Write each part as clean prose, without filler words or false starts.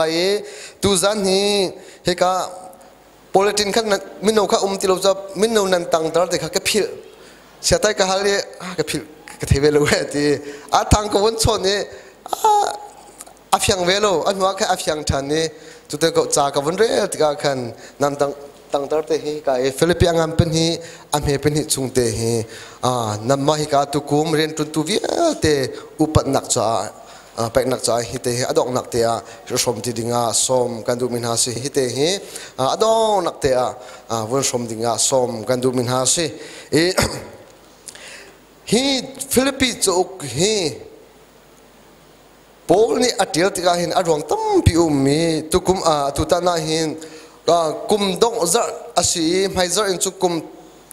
I tuzan hi hika politin khan mino kha um ti lo ca mino nan tangtar te kha ka philh siatai ka hal i ka philh ka thei ve lo he ti a thang ka von chawn i a fiang ve lo a hnuah kha a fiang ṭhan i cute ko ca ka von rel tikah khan nan tang tangtar te hi ka i Philippi angam pen hi a hme pen hi chung te hi namma hi ka tukum rian ṭuntu vialte upatnak caah peknak caah hi te hi a donghnak te ah hrom ti dingah sawm kan duhmi hna si. Hi te hi a donghnak te ah vun hrom dingah sawm kan duhmi hna si. I hi Philippi cauk hi Paul nih a ṭial tikah hin a ruang tampi ummi tukum tutan ah hin kum dongh zarh a si i hmaizarh in cu kum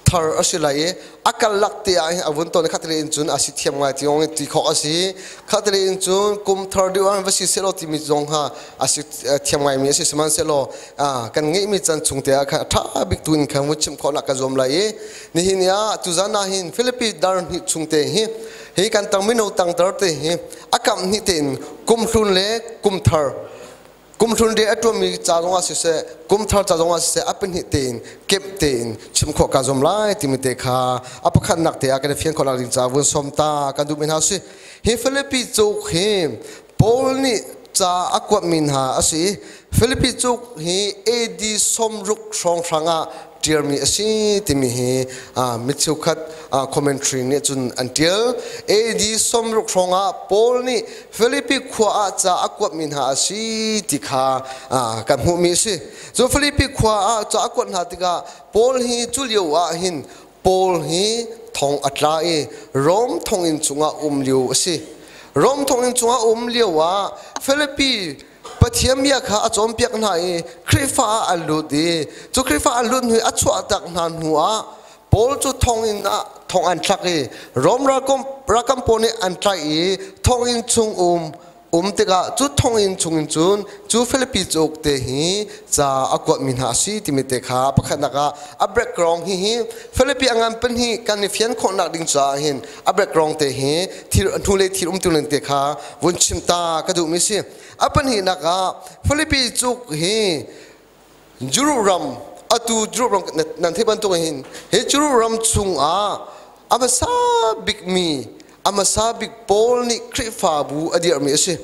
thar a si lai i a kal lak te ah hin a vun tawn. Khat in cun a si thiam ngai ti ong ti khawk a si. Khat in cun kum thar deuh ah va si selaw timi zong ha a si thiam ngai mi a si. Sihmanhsehlaw kan ngeihmi can chung te ah khan a ṭha bik tu in khan vun chim khawhnak ka zuam lai i nihin ni ah tuzan ah hin Philippi dar hnih chung te hi hi kan tang mino tangtar te hi a kam hnih tein kum hlun le kum thar, kum hlun re a ṭuanmi ca zongah siseh, kum thar ca zongah siseh, a pahnih tein kemh tein chim khawh kaa zuam lai timi te kha a pakhatnak te ah kan i fian khawh nak ding ca vun sawm ta kan duhmi hna si. Hi Philippi cauk hi Paul nih ca a kuatmi hna a si. Philippi cauk hi AD 60 hrawnghrang ah ṭialmi a si timi hi mi cheukhat commentary nih cun an ṭial. AD 60 hrawngah Paul nih Philippi khua ah ca a kuatmi hna a si ti kha kan hmuhmi a si. Cu Philippi khua ah ca a kuat hna tikah Paul hi cu lio ah hin Paul hi thong a tla i Rom thonginn chungah um lio a si. Rom thonginn chungah um lio ah Philippi Pathian bia kha a cawnpiak hna i Khrihfa ah an lut i cu Khrihfa an lut hnu i a chuahtak hna hnu ah Paul cu thonginn ah thong an thlak i Rom ralkam pawl nih an tlaih i thonginn chung um um tikah cu thonginn chungin cun cu Philippi cauk te hi ca a kuatmi hna a si timi te kha pakhatnak ah a background hi hi Philippi a ngan pahnih kan i fian khawhnak ding caah hin a background te hi thil hnulei thil umtuning te kha vun chim ta ka duhmi si. A pahnihnak ah Philippi cuk hi Juru ram, atu Juru ram nan theih bantuk hin hi Juru ram chungah a hmasa bikmi, a hmasa bik Paul nih Khrihfabu a dirhmi a si.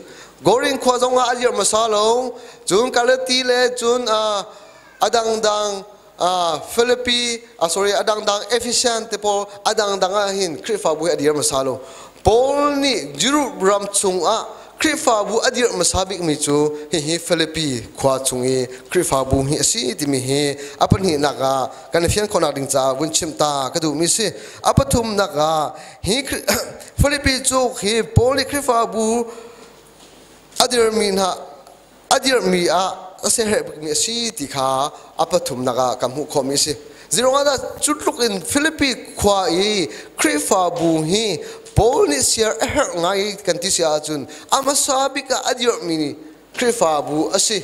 Gorin khua zong ah a dirh hmasa lo. Cun Galati le cun a dangdang Philippi, sorry, a dangdang Ephesian te pawl a dangdang ah hin Khrihfabu hi a dir hmasa lo. Paul nih Jerup ram chungah Khrihfabu a dirh hmasa bikmi cu hihi Philippi khua chung i Khrihfabu hi a si timi hi a pahnihnak ah kan i fian khawhnak ding caah vun chim ta ka duhmi si. A pathumnak ah hi Philippi cu hi Paul nih Khrihfabu a dirmi hna a dirhmi ah a siaherh bikmi a si ti kha a pathumnak ah kan hmuh khawhmi a si. Zeiruangah dah cu tluk in Philippi khua i Khrihfabu hi Paul nih siar a herh ngai kan ti si ahcun a hmasa bik ah a dirhmi Khrihfabu a si.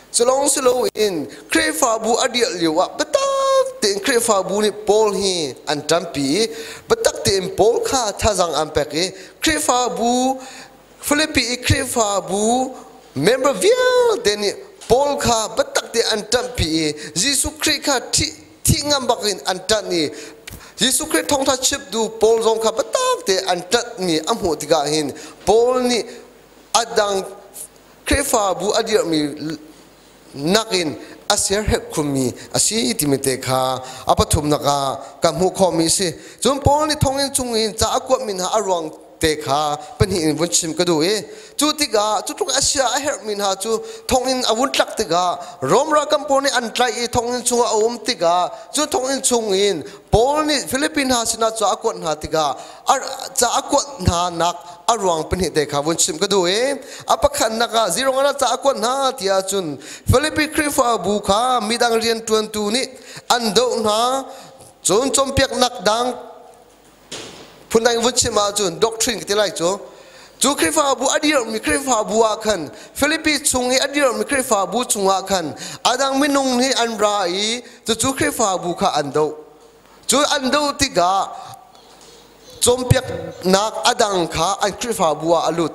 Culong si loin Khrihfabu a dirh lio ah biatak tein Khrihfabu nih Paul hi an ṭanpi i biatak tein Paul kha thazaang an pek i Khrihfabu Philippi i Khrihfabu member vialte nih Paul kha biatak te an ṭanhpi i Jesuh Khrih kha thih thih ngam bak in an ṭanh i Jesuh Khrih thawngṭha chimtu Paul zong kha biatak te an ṭanhmi a hmuh tikah hin Paul nih a dang Khrihfabu a dirhmi nakin a siarherh khunmi a si timi te kha a pathumnak ah ka hmuh khawhmi a si. Cun Paul nih thonginn chung in ca a kuatmi hna a ruang te kha pahnih in vun chim ka duh i cu tikah cu tluk a sia a herhmi hna cu thonginn a vun tlak tikah Rom ralkap pawl nih an tlaih i thonginn chungah a um tikah cu thonginn chung in Paul nih Philippi hna sinah ca a kuat hna tikah ca a kuat hna nak a ruang pahnih te kha vun chim ka duh i a pakhatnak ah zirong ah ca a kuat hna ti ahcun Philippi Khrihfabu kha midang rianṭuantu nih an doh hna, cun cawnpiaknak dang phundang vun chim ahcun doctrine ka ti lai cu cu Khrihfabu a dirhmi Khrihfabu ah khan, Philippi chung i a dirhmi Khrihfabu chungah khan a dang minung nih an ra i cucu Khrihfabu kha an doh. Cu an doh tikah cawnpiaknak a dang kha an Khrihfabu ah a lut.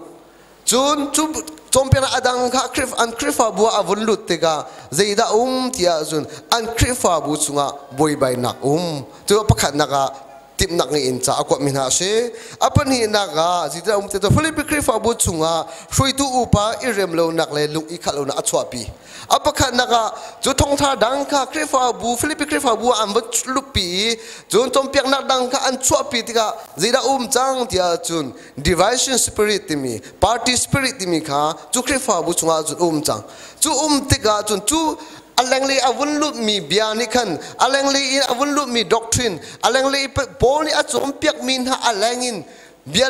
Cun cu Cawnpiaknak a dang kha an Khrihfabu ah a vun lut tikah zeidah um ti ahcun an Khrihfabu chungah buaibainak um. Cu pakhatnak ah timhnak ngei in ca a kuatmi hna a si. A pahnihnak ah zeidah um ti cu Filipi Khrihfabu chungah hruaitu upa i rem lonak le lung i khah lonak a chuahpi. A pakhatnak ah cu thawngtha dang kha Khrihfabu Filipi Khrihfabu ah an va lutpi i cun cawnpiaknak dang kha an chuahpi tikah zeidah um cang tiah cun division spirit timi party spirit timi kha cu Khrihfabu chungah cun um cang. Cu um tikah cun cu a lenglei a vun lutmi bia nih khan a lenglei in a vun lutmi doctrine a lenglei Paul nih a cawnpiakmi hna a leng in bia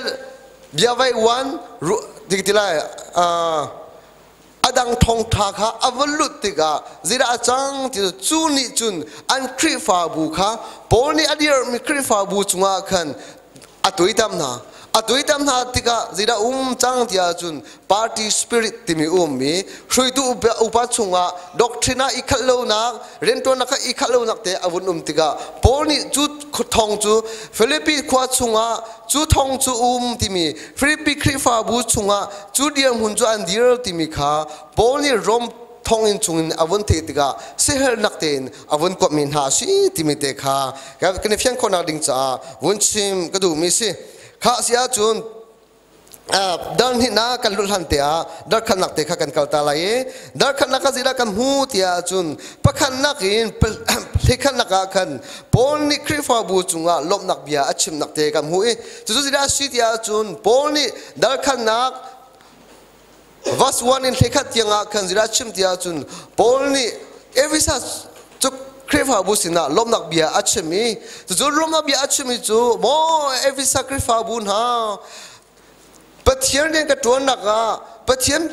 bia vai uan ti lai a dang thawngṭha kha a va lut tikah zeidah a cang ti cu nih cun an Khrihfabu kha Paul nih a dirhmi Khrihfabu cungah khan a tuaitam hna. A tuaitam hna tikah zeidah um cang ti ahcun party spirit timi um i hruaitu upa chungah doctrine ah i khalh lonak rianṭuannak kha i khalh lonak te a vun um tikah Paul nih cu thong cu Philippi khua chungah cu thong cu um timi Filipi Khrihfabu chungah cu dirhmun cu an dir timi kha Paul nih Rom thonginn chungin a vun theih tikah siaherhnak tein a vun kuatmi hna a si timi te kha kan i fian khawhnak ding caah vun chim ka duhmi si. Kha si ahcun dar hnihnak kan luh hlan te ah darkhatnak te kha kan kal ta lai i darkhatnak kha zeidah kan hmu tiah cun pakhatnak in hlekhatnak ah khan Paul nih Khrihfabu cungah lawmhnak bia a chimnak te kan hmu i cucu zeidah a si tiah cun Paul nih darkhatnak verse 1 in hlekhat tiangah khan zeidah a chim tiah cun Paul nih Efesas cu Khrihfabu sinah lawmhnak bia a chim i cucu lawmhnak bia a chim i cu maw Efesa Khrihfabu hna Pathian rian ka ṭuannak ah Pathian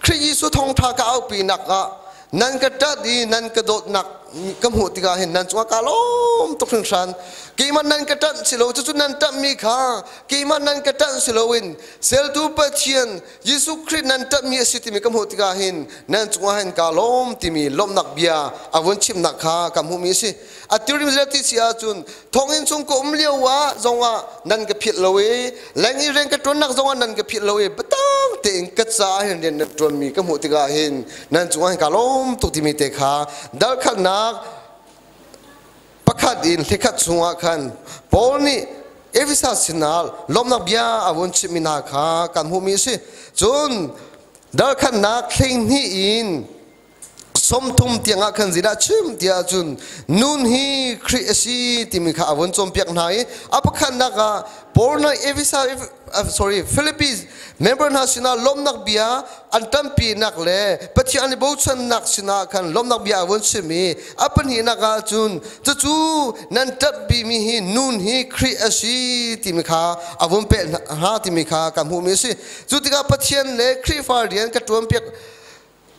Khrih Jesuh thawngṭha ka aupinak ah nan ka ṭat i nan ka dawtnak ka hmuh tikah hin nan cungah kaa lawm tuk hringhran. Keimah nan ka ṭanh si lo, cucu nan ṭanhmi kha keimah nan ka ṭanh si loin seltu Pathian Jesuh Khrih nan ṭanhmi a si timi ka hmuh tikah hin nan cungah hin kaa lawm timi lawmhnak bia a vun chimnak kha ka hmuhmi a si. A tirim ti si ahcun thonginn chung ka um lio ah zongah nan ka philh lo i leng i rian ka ṭuannak zongah nan ka philh lo i biatang tein ka caah hin rian nan ṭuanmi ka hmuh tikah hin nan cungah hin kaa lawm tuk timi te kha dalkhatnak pakhat in hlekhat chungah khan Paul nih Efesa sinah lawmhnak bia a vun chimhmi hna kha kan hmuhmi a si. Cun dalkhatnak 12 in 30 tiangah khan zeidah chim tiah cun nun hi Khrih a si timi kha a vun cawnpiak hna i a pakhatnak ah Paul nih Efesa sorry Philippines member hna sinah lawmhnak bia an ṭanpinak le Pathian an i bochannak sinah khan lawmhnak bia a vun chim i a pahnihnak ah cun cucu nan ṭanpimi hi nun hi Khrih a si timi kha a vun peh hna timi kha kan hmuhmi a si. Cu tikah Pathian le Khrihfa rian ka ṭuanpiak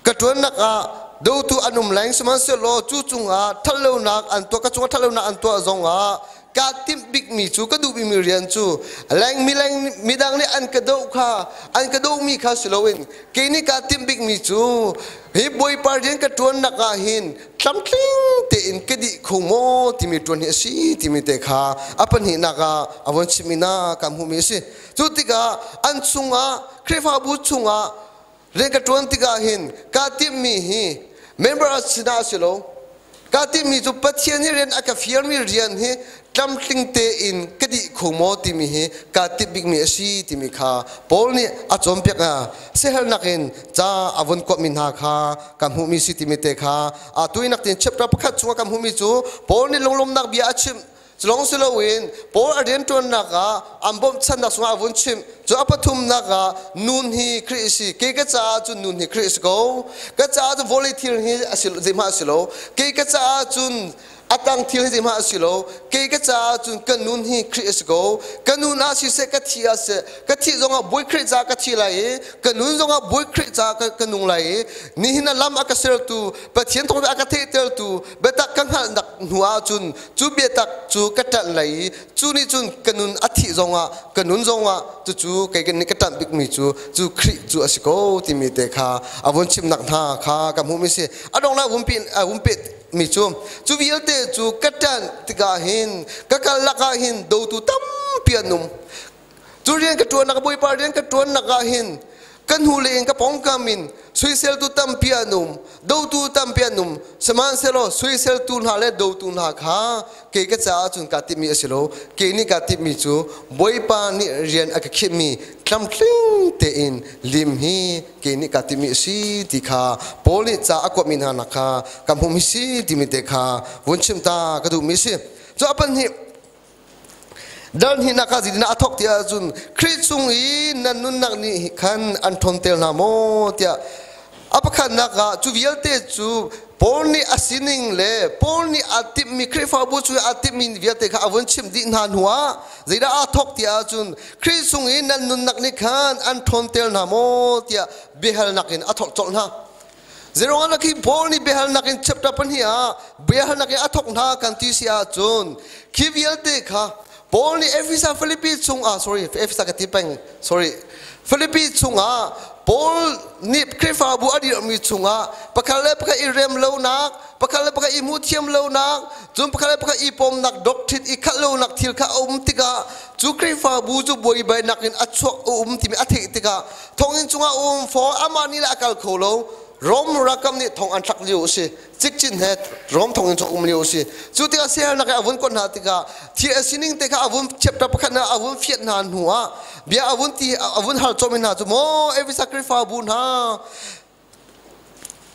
Ka ṭuannak ah dotu an um leng sihmanhsehlaw cu cungah ṭhatlonak an tuah ka cungah ṭhatlonak an tuah zongah kaa timh bikmi cu ka duh bikmi rian cu leng mileng midang nih an ka doh kha an ka dohmi kha si loin kei nih kaa timh bikmi cu hi Bawipa rian ka ṭuannak ah hin tlamtling tein ka dih kho maw timi ṭuan hi a si timi te kha a pahnihnak ah a vun chimmi na kan hmuhmi a si. Cu tikah an chungah Khrihfabu chungah Rian ka ṭuan tikah hin kaa timhmi hi member sinah a si lo. Kaa timhmi cu Pathian hi rian a ka fialmi rian hi tlamtling tein ka dih kho maw timi hi kaa timh bikmi a si timi kha Paul nih a cawnpiak hna. Siaherhnak in ca a vun kuatmi hna kha ka hmuhmi si timi te kha a tuinak tin chapter pakhat chungah ka hmuhmi cu Paul nih lunglawmhnak bia a chimh. Culong si loin Paul a rianṭuannak ah an bawmhchannak chungah a vun chimh. Cu a pathumnak ah nun hi Khrih a si. Kei ka caah cun nun hi Khrih a si ko. Ka caah cun vawlei thil hi a si zeihmah a si lo. Kei ka caah cun a tang thil hi zeihmah a si lo. Kei ka caah cun ka nun hi Khrih a si ko. Ka nun ah siseh ka thi ah seh ka thih zongah Bawi Khrih caah ka thi lai i ka nun zongah Bawi Khrih caah ka nung lai i nihin ah lam a ka sertu Pathian thawng a ka theihtertu biatak ka hngalhnak hnu ahcun cu biatak cu ka ṭanh lai i cu nih cun ka nun a thih zongah ka nun zongah cucu kei nih ka ṭanh bikmi cu cu Khrih cu a si ko timi te kha a vun chimnak hna kha ka hmuhmi si. A donghnak vun peh mi cu cu vialte cu ka ṭanh tikah hin ka kal lakah hin dotu tampi an um. Cu rian ka ṭuannak Bawipa rian ka ṭuannak ah hin Kan hnu le in ka pawngkam in soiseltu tampi an um, dotu tampi an um. Sihmanhsehlaw soiseltu hna le dotu hna kha kei ka caah cun kaa timhmi a si lo. Kei nih kaa timhmi cu Bawipa nih rian a ka khinhmi tlamtling tein lim hi kei nih kaa timhmi a si ti kha Paul nih ca a kuatmi hna nak kha ka hmuhmi si timi te kha vun chim ta ka duhmi a si. Cu a pahnih Dal hnihnak ah zeitindah a thawk ti ahcun Khrih chung i nan nunnak nih khan an ṭhawnter hna maw tiah a pakhatnak ah cu vialte cu Paul nih a sining le Paul nih aa timhmi Khrihfabu chung i aa timhmi vialte kha a vun chimh dih hna hnuah zeidah aa thawk ti ahcun Khrih chung i nan nunnak nih khan an ṭhawnter hna maw tiah biahalnak in a thawk colh hna. Zeiruangah khi Paul nih biahalnak in chapter pahnih ah biahalnak in a thawk hna kan ti si ahcun khi vialte kha Paul nih Efesa Philippi chungah sorry Efesa ka ti peng sorry Philippi chungah Paul nih Khrihfabu a dirhmi chungah pakhat le pakhat i rem lonak pakhat le pakhat i hmuh thiam lonak cun pakhat le pakhat i pomnak doctrine i khat lonak thil kha a um tikah cu Khrihfabu cu buaibainak in a chuak a um timi a theih tikah thonginn chungah um faw amah nih le a kal kho lo. Rom rakam nih thong an thlak lio a si. Cikcin he Rom thonginn chung um lio a si. Cu tikah siaherhnak he a vun kuat hna tikah thil a sining te kha a vun chapter pakhat na a vun fiat hna hnu ah bia a vun ti a vun hal chom hna cu maw Efesa Khrihfabu hna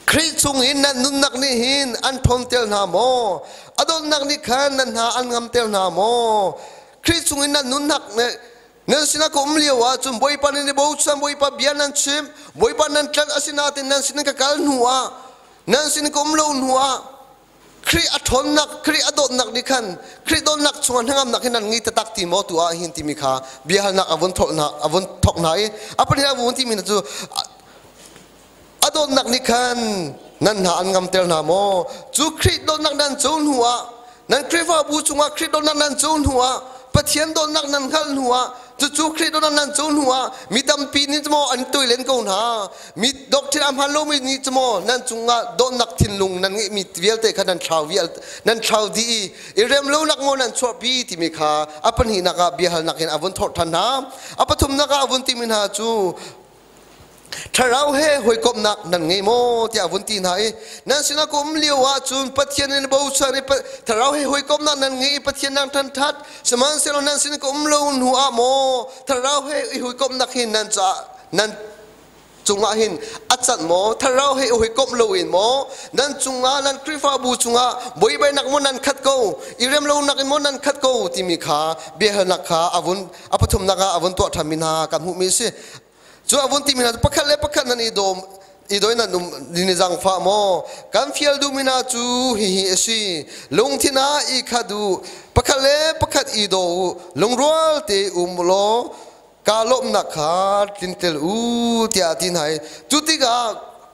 Khrih chung in nan nunnak nih hin an ṭhawnter hna maw? A dawtnak nih khan nan hna an ngamter hna maw? Khrih chung in nan nunnak nih nan sinah ka um lio ah cun Bawipa nan i bochan, Bawipa bia nan chim, Bawipa nan tlanh asinain nan sin ka kal hnu ah, nan sin ka um lo hnu ah Khrih a ṭhawnnak, Khrih a dawtnak nih khan Khrih dawtnak chungah hnangamnak hi nan ngei taktak ti maw tu ah hin timi kha biahalnak a vun thawk hna a vun thawk hna i a pahnih a vun timi hna cu a dawtnak nih khan nan hna an ngamter hna maw? Cu Khrih dawtnak nan co hnu ah nan Khrihfabu chungah Khrih dawtnak nan co hnu ah Pathian dawtnak nan hngalh hnu ah cucu Khrih dawtnak nan co hnu ah mi tampi nih maw an toi len ko hna mi doctrine a hmaan lomi nih cu maw nan cungah dawtnak thinlung nan ngeihmi vialte kha nan thlau vial nan thlau dih i i rem lonak maw nan chuahpi timi kha a pahnihnak ah biahalnak in a vun thawh ṭhan hna. A pathumnak ah a vun timi hna cu thlarau he hawikomhnak nan ngei maw tiah a vun ti hna i nan sinah ka um lio ahcun Pathian in bochan i thlarau he hawikomhnak nan ngei i Pathian nan ṭhanṭhat sihmanhsehlaw nan sin ka um lo hnu ah maw thlarau he i hawikomhnak hi nan caah nan cungah hin a cat maw? Thlarau he i hawikomh loin maw nan cungah nan Khrihfabu cungah buaibainak maw nan khat ko, i rem lonak in maw nan khat ko timi kha biahalnak kha a vun a pathumnak ah a vun tuah ṭhanmi hna kan hmuhmi a si. Cu a vun timi hna cu pakhat le pakhat nan i dawm i doi nan um ni zangfah maw? Kan fial duhmi hna cu hihi a si. Lungthin ah i khat u, pakhat le pakhat i daw u, lungrual te um law kaa lawmhnak kha tlintel u tiah a ti hna i cu tikah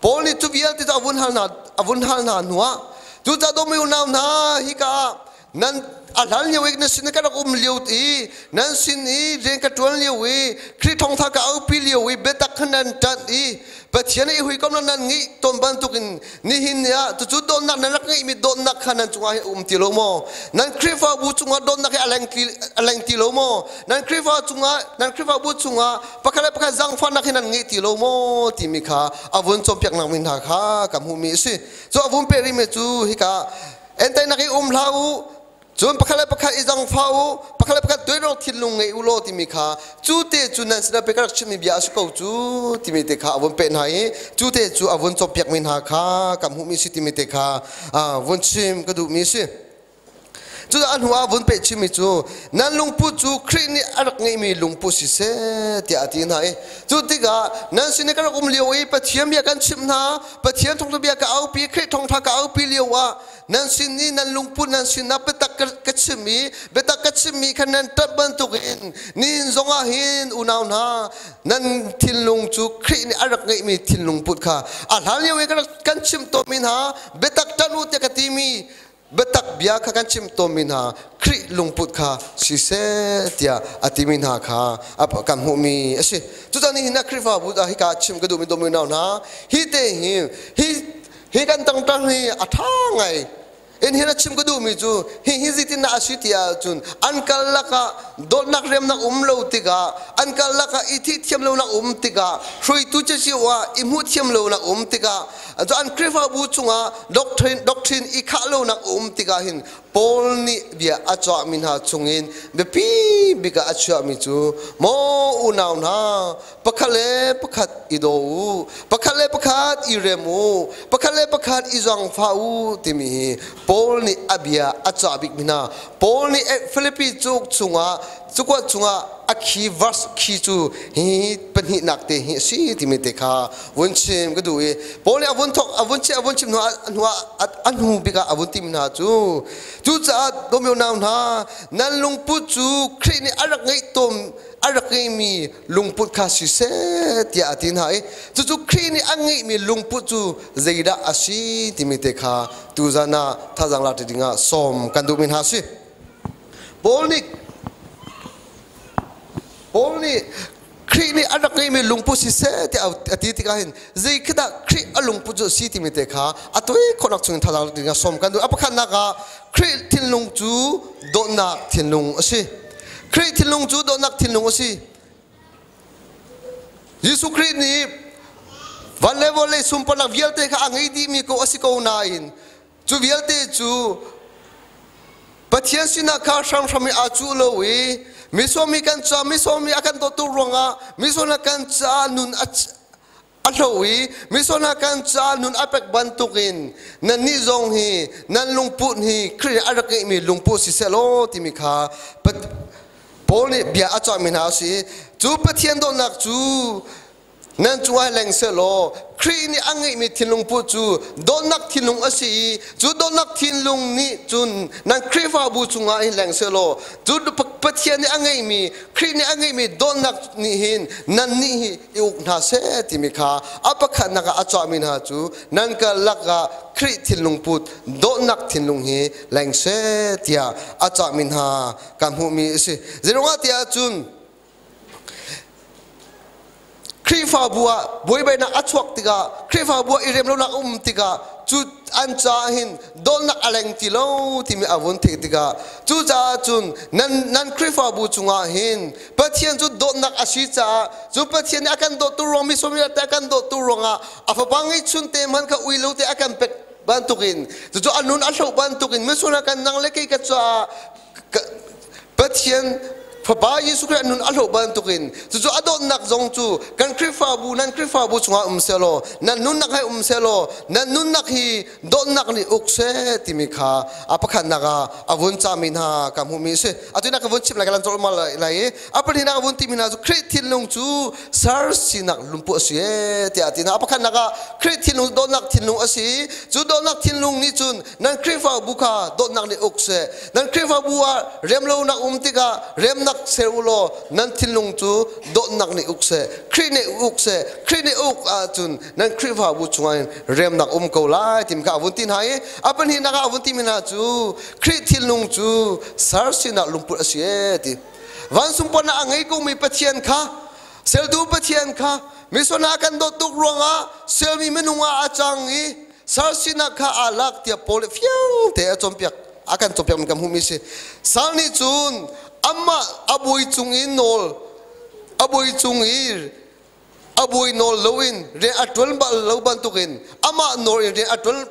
Paul nih cu vialte cu a vun hal hna hnuah cucaah dawmi unau hna hika ah nan a hlan lio i na sin ka rak um lio i nan sin i rian ka ṭuan lio i Khrih thawngtha ka aupi lio i biatak kha nan ṭanh i Pathian i hawikom nan ngeih tawn bantukin nihin ni ah cucu dawtnak nan rak ngeihmi dawtnak kha nan cungah hin a um ti lo maw? Nan Khrihfabu cungah dawtnak hi a leng ti lo maw? Nan Khrihfa cungah nan Khrihfabu cungah pakhat le pakhat zaangfahnak hi nan ngei ti lo maw? timi kha a vun cawnpiaknak mi hna kha ka hmuhmi a si. Cu a vun peh rihmi cu hika entainak i um hlah u, Cun pakhat le pakhat i zangfah u, pakhat le pakhat tuairawng thinlung ngei u law timi kha cu te cu nan sinah pei ka rak chimmi bia a si ko cu timi te kha a vun peh hna i cu te cu a vun cawnpiakmi hna kha ka hmuhmi si timi te kha vun chim ka duhmi a si. Cucaah a hnu ah vun peh chimmi cu nan lungput cu Khrih nih a rak ngeihmi lungput siseh tiah a ti hna i cu tikah nan sin i ka rak um lio i Pathian bia kan chimh hna, Pathian thawngṭha bia ka aupi, Khrih thawngṭha ka aupi lio ah nan sin i nan lungput nan sinah biatak ka chim i biatak ka chimmi kha nan ṭap bantukin nihin zongah hin unau hna nan thinlung cu Khrih nih a rak ngeihmi thinlung put kha a hlan lio i kan chim tawnmi hna biatak ṭan u tiah ka timi biatak bia kha kan chim tawnmi hna Khrih lungput kha siseh tiah a timi hna kha kan hmuhmi a si. Cucaah nihin ah Khrihfabu ah hika chim ka duhmi dawmi unau hna hi te hi hi Hi kan tangtang hi a ṭha ngai. In hin a chim ka duhmi cu hihi zeitindah a si ti ahcun an karlak ah dawtnak remnak um lo tikah, an karlak ah i thihthiam lonak um tikah, hruaitu cio ah i hmuhthiam lonak um tikah, an Khrihfabu chungah doctrine i khah lonak um tikah hin Paul nih bia a cawhmi hna chungin biapi bik ah a chuahmi cu, maw unau hna, pakhat le pakhat i daw u, pakhat le pakhat i rem u, pakhat le pakhat i zaangfah u timi hi Paul nih a bia a cah bikmi hna. Paul nih Filipi cauk chungah cakuat chungah a khi verse khi cu hi pahnihnak te hi a si timi te kha vun chim ka duh i Paul nih a vun thok a vun chim a vun chim hnu a hnu bik ah a vun timi hna cu, cucaah dawmi unau hna, nan lungput cu Khrih nih a rak ngeih tawn a rak ngeimi lungput kha siseh tiah a ti hna i cucu Khrih nih a ngeihmi lungput cu zeidah a si timi te kha tuzan ah thazaang lak ding ah sawm kan duhmi hna si. Paul nih Khrih nih a rak ngeihmi lungput siseh tiah a ti tikah hin zei khi dah Khrih a lungput cu a si timi te kha a tuai khawhnak chungin thazaang lak ding ah sawm kan duh. A pakhatnak ah, Khrih thinlung cu dawtnak thinlung a si. Khrih thinlung cu dawtnak thinlung a si. Jesuh Khrih nih van le vawlei sunparnak vialte kha a ngei dihmi ko a si ko nain cu vialte cu Pathian sinah kha hramhram i aa cuh lo i misawmi kan ca, misawmi a kan dawt tuk ruangah misawna kan ca nun a hlo i misawna kan ca nun a pek bantukin nannih zong hi nan lungput hi Khrih a rak ngeihmi lungput si seh law timi kha Paul nih bia a cahmi hna a si. Cu Pathian dawtnak cu nan cungah leng sehlaw Khrih nih a ngeihmi thinlung put cu dawtnak thinlung a si i cu dawtnak thinlung nih cun nan Khrihfabu cungah hin leng sehlaw cu Pathian nih a ngeihmi, Khrih nih a ngeihmi dawtnak nih hin nannih hi i uk hna seh timi kha a pakhatnak ah a cawhmi hna cu nan karlak ah Khrih thinlung put dawtnak thinlung hi leng seh tiah a cahmi hna kan hmuhmi a si. Zeiruangah tiah cun Khrihfabu ah buaibainak a chuak tikah, Khrihfabu ah i remlonak a um tikah, cu an caah hin dawtnak a leng ti lo timi a vun theih tikah, cucaah cun nan Khrihfabu chungah hin Pathian cu dawtnak a si caah cu Pathian nih a kan dawttu ruang, mi vialte a kan dawttu ruangah a fapa ngeihchun te hmanh kha ui lo te a kan pek bantukin, cucu a nun a hloh bantukin misual kan nang le kei ka caah Pathian Fapa Jesuh Khrih nun a hloh bantukin cucu a dawtnak zong cu kan Khrihfabu, nan Khrihfabu chungah um sehlaw, nan nunnak he um sehlaw, nan nunnak hi dawtnak nih uk seh timi kha a pakhatnak ah a vun cahmi hna ka hmuhmi a si. Atu na ka vun chim lai, ka lan colh lai i a pahnihnak a vun timi hna cu Khrih thinlung cu sar sinak lungpu a si e tiah a ti hna. A pakhatnak ah Khrih thinlung dawtnak thinlung a si. Cu dawtnak thinlung nih cun nan Khrihfabu kha dawtnak nih uk seh. Nan Khrihfabu ah remlonak um tikah remnak ser u law nan thinlung cu dawtnak nih uk seh. Khrih nih uk seh. Khrih nih uk ahcun nan Khrihfabu chungah hin remnak um ko lai timi kha a vun ti hna i a pahnihnak ah a vun timi hna cu Khrih thinlung cu sar sinak lungput a si ee ti. Van sunparnak a ngei komi Pathian kha, seltu Pathian kha misona kan dawt tuk ruangah selmi minung ah a cang i sal sinak kha aa lak tiah Paul nih fiang te a cawnpiak, a kan cawnpiak mi kan hmuhmi si. Sal nih cun amah a bawi cung i nawl a bawi cung i a bawi nawl loin rian a ṭuan bal lo bantukin, amah nawl in rian a ṭuan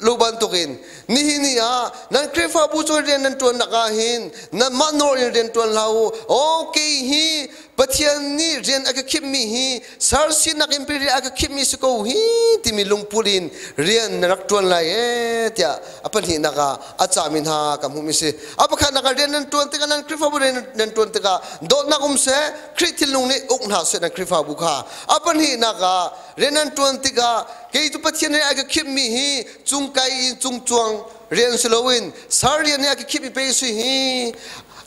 lo bantukin, nihin ni ah nan Khrihfabu cu rian nan ṭuannak ah hin nanmah nawl in rian ṭuan hlah u. Aw, kei hi Pathian nih rian a ka khimmi hi sar sinak in rian a ka khimmi si ko hi timi lungput in rian na rak ṭuan lai ee tiah a pahnihnak ah a cahmi hna ka hmuhmi si. A pakhatnak ah, rian nan ṭuan tikah, nan Khrihfabu rian nan ṭuan tikah dawtnak um seh, Khrih thinlung nih uk hna seh nan Khrihfabu kha. A pahnihnak ah, rian nan ṭuan tikah kei cu Pathian rian a ka khimmi hi cung kai in cung cuang rian si loin sar rian nih a ka khimmi pe si hi,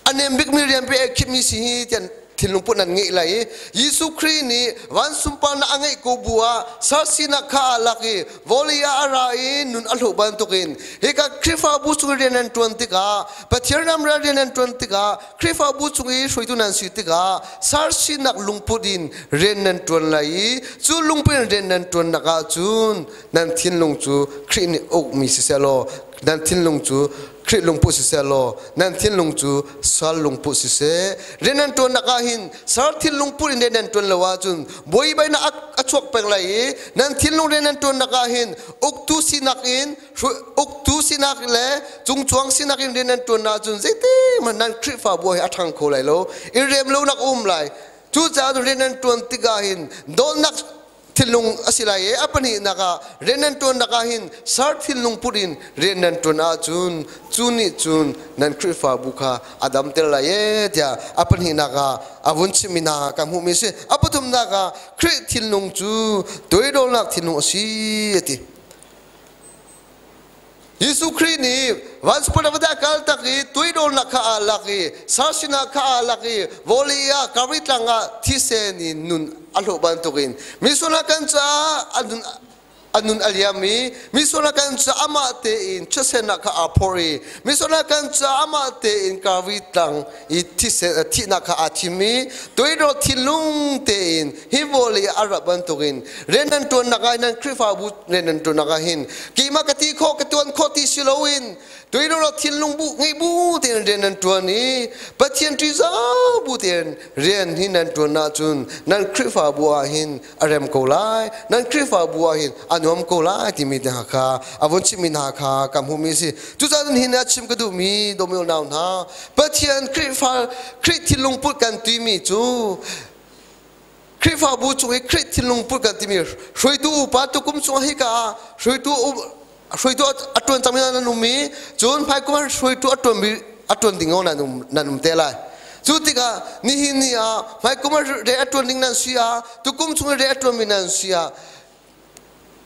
a nem bikmi rian pe a khimmi si hi tiah thinlung put nan ngeih lai i Jesuh Khrih nih van sunparnak a ngeih ko bu ah sar sinak kha aa lak i vawlei ah a ra i nun a hloh bantukin hika Khrihfabu chung i rian nan ṭuan tikah, Pathian ram rian nan ṭuan tikah, Khrihfabu chung i hruaitu nan si tikah sar sinak lungput in rian nan ṭuan lai i cu lungput in rian nan ṭuannak ah cun nan thinlung cu Khrih nih ukmi siseh law. Nan thinlung cu Khrih lungput siseh law nan thinlung cu sal lungput siseh. Rian nan ṭuannak ah hin sal thinlung put in rian nan ṭuan lo ahcun buaibainak a chuak peng lai i nan thinlung rian nan ṭuannak ah hin uktu sinak in uktu sinak le cungcuang sinak in rian nan ṭuan ahcun zeitihmanh nan Khrihfabu hi a ṭhang kho lai lo. I rem lonak a um lai. Cucaah rian nan ṭuan tikah hin dawtnak thinlung a si lai i a pahnihnak ah rian nan ṭuannak ah hin sar thinlung put in rian nan ṭuan ahcun cu nih cun nan Khrihfabu kha a damter lai ee tiah a pahnihnak ah a vun chimmi hna ka hmuhmi a si. A pathumnak ah Khrih thinlung cu toidornak thinlung a si a ti. Jesuh Khrih nih vansupun a va kal tak i tuidawlnak kha aa lak i sarsinak kha aa lak i vawlei ah Kari tlang ah thisen in nun a hlawh bantukin misual kan caah a nun a nun a liam i misual kan caah amah tein thisen kha aa phor i misual kan caah amah tein Kari tlang i thisen thihnak kha aa thim i tuidawr thinlung tein hi vawlei ah a rat bantukin rian nan ṭuannak ah nan Khrihfabu rian nan ṭuannak ah hin keimah ka ti khawh ka tuan khawh ti si loin tuidor thinlung bu ngei bu tein rian nan ṭuan i Pathian ṭihzah bu tein rian hi nan ṭuan ahcun nan Khrihfabu ah hin a rem ko lai nan Khrihfabu ah hin a nuam ko lai timi te hna kha a vun chimmi hna kha ka hmuhmi a si. Cucaah nihin ah chim ka duhmi dawmi unau hna Pathian Khrihfa Khrih thinlung put kan timi cu Khrihfabu chung i Khrih thinlung put kan timi hruaitu upa tukum chung hika ah hruaitu hruaitu a ṭuan cangmi nan um i cun hmaikum ah hruaitu a ṭuan a ṭuan ding nan um nan um te lai. Cu tikah nihin ni ah hmaikum ah re a ṭuan ding nan si ah tukum chung i re a ṭuanmi nan si ah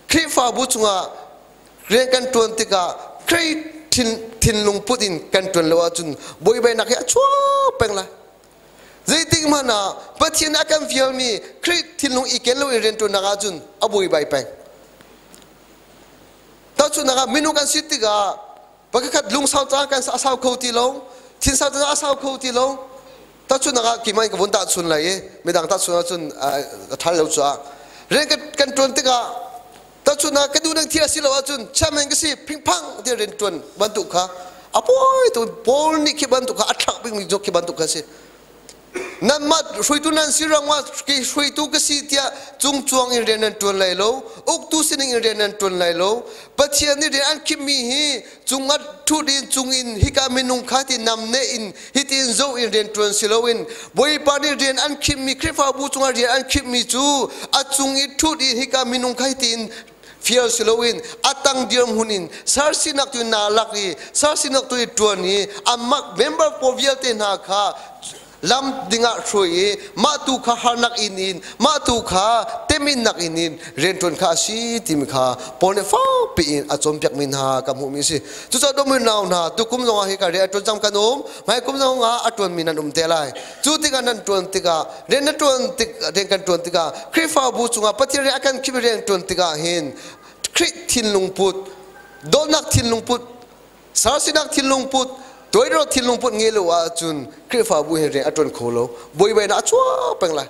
Khrihfabu chungah rian kan ṭuan tikah Khrih thinlung put in kan ṭuan lo ahcun buaibainak hi a chuak peng lai. Zeitik hmanh ah Pathian a kan fialmi Khrih thinlung i ken loin rianṭuannak ahcun a buaibai peng. Tahchunhnak ah minung kan si tikah pakhat lungsau caan kan a sau kho ti lo, thinsau caan a sau kho ti lo. Tahchunhnak ah keimah in ka vun tahchun lai i midang tahchun ahcun a ṭhal lo caah rian kan ṭuan tikah tahchunhnak ka duh ning thil a si lo ahcun chairman ka si phingphang ti rian ṭuan bantuk kha a pawi tu Paul nih khi bantuk kha a thlak bikmi joke khi bantuk kha si nanmah hruaitu nan si ruangah kei hruaitu ka si tiah cungcuang in rian nan ṭuan lai lo uktu sining in rian nan ṭuan lai lo Pathian nih rian an khimmi hi cungah ṭhut in cung in hika minung kha ti namneh in hitin zo in rian ṭuan si loin Bawipa nih rian an khimmi Khrihfabu cungah rian an khimmi cu a cung i ṭhut in hika minung kha hitin fial si loin a tang dirhmun in sarsinak tu naa lak i sarsinak tu i ṭuan i amah member pawl vialte hna kha lam dingah hruai i mah tu kha harnak in in mah tu kha teminnak in in rianṭuan kha a si timi kha Paul nih fakpi in a cawnpiakmi hna ka hmuhmi a si. Cucaah dawmi nau hna tukum zongah hi ka rian a ṭuan cang kan um hmai kum zongah a ṭuanmi nan um te lai. Cu tikah nan ṭuan tikah rian na ṭuan tik rian kan ṭuan tikah Khrihfabu cungah Pathian rian a kan khim rian ṭuan tikah hin Khrih thinlung put dawtnak thinlung put Sarsinak thinlung put, toidor thinlung put ngei lo ahcun Khrihfabu hin rian a ṭuan kho lo. Buaibainak a chuak peng lai.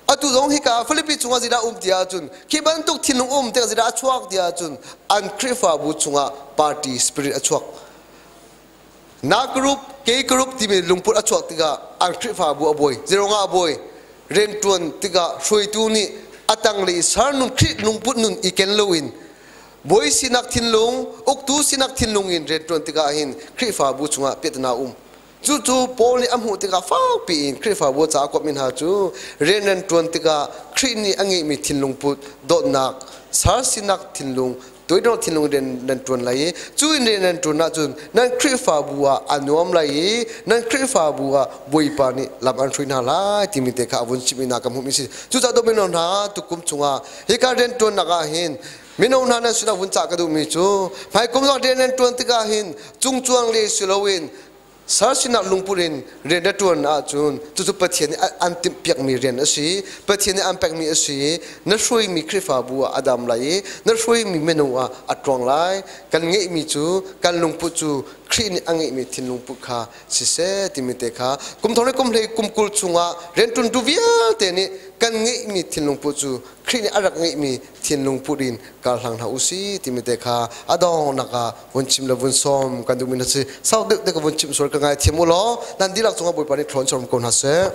Atu zong hika Philippi chungah zeidah um ti ahcun khi bantuk thinlung um tikah zeidah a chuak ti ahcun an Khrihfabu chungah party spirit a chuak. Na group, K group timi lungput a chuak tikah an Khrihfabu a buai. Zeiruangah a buai? Rianṭuan tikah hruaitu nih a tanglei sar nun Khrih lungput nun i ken loin Bawi sinak thinlung, uktu sinak thinlung in rianṭuan tikah hin Khrihfabu chungah piahtana a um. Cucu Paul nih a hmuh tikah fakpi in Khrihfabu ca a kuatmi hna cu rian nan ṭuan tikah Khrih nih a ngeihmi thinlung put, dawtnak, sar sinak thinlung, toidor thinlung rian nan ṭuan lai i cu in rian nan ṭuan ahcun nan Khrihfabu ah a nuam lai i nan Khrihfabu ah Bawipa nih lam an hruai hna lai timi te kha a vun chimh hna ka hmuhmi a si. Cucaah domino hna tukum chungah hika rianṭuannak ah hin Mino hna nan sinah vun cah ka duhmi cu hmaikum zong rian nan ṭuan tikah hin cungcuang le si loin sar sinah lungput in rian na ṭuan ahcun cucu Pathian nih an timhpiakmi rian a si. Pathian nih an pekmi a si. Na hruaimi Khrihfabu ah a dam lai i na hruaimi minung ah a ṭuang lai. Kan ngeihmi cu kan lungput cu Khrih nih a ngeihmi thinlung put kha siseh timi te kha kum thong le kum hlei kum 20 chungah rianṭuantu vialte nih kan ngeihmi thinlung put cu Khrih nih a rak ngeihmi thinlung put in kar hlang hna usih timi te kha a donghnak ah vun chim le vun sawm kan duhmi hna si. Sau deuh te ka vun chim sual ka ngaithiam u law nan dihlak cungah Bawipa nih thlawn sawm ko hna seh.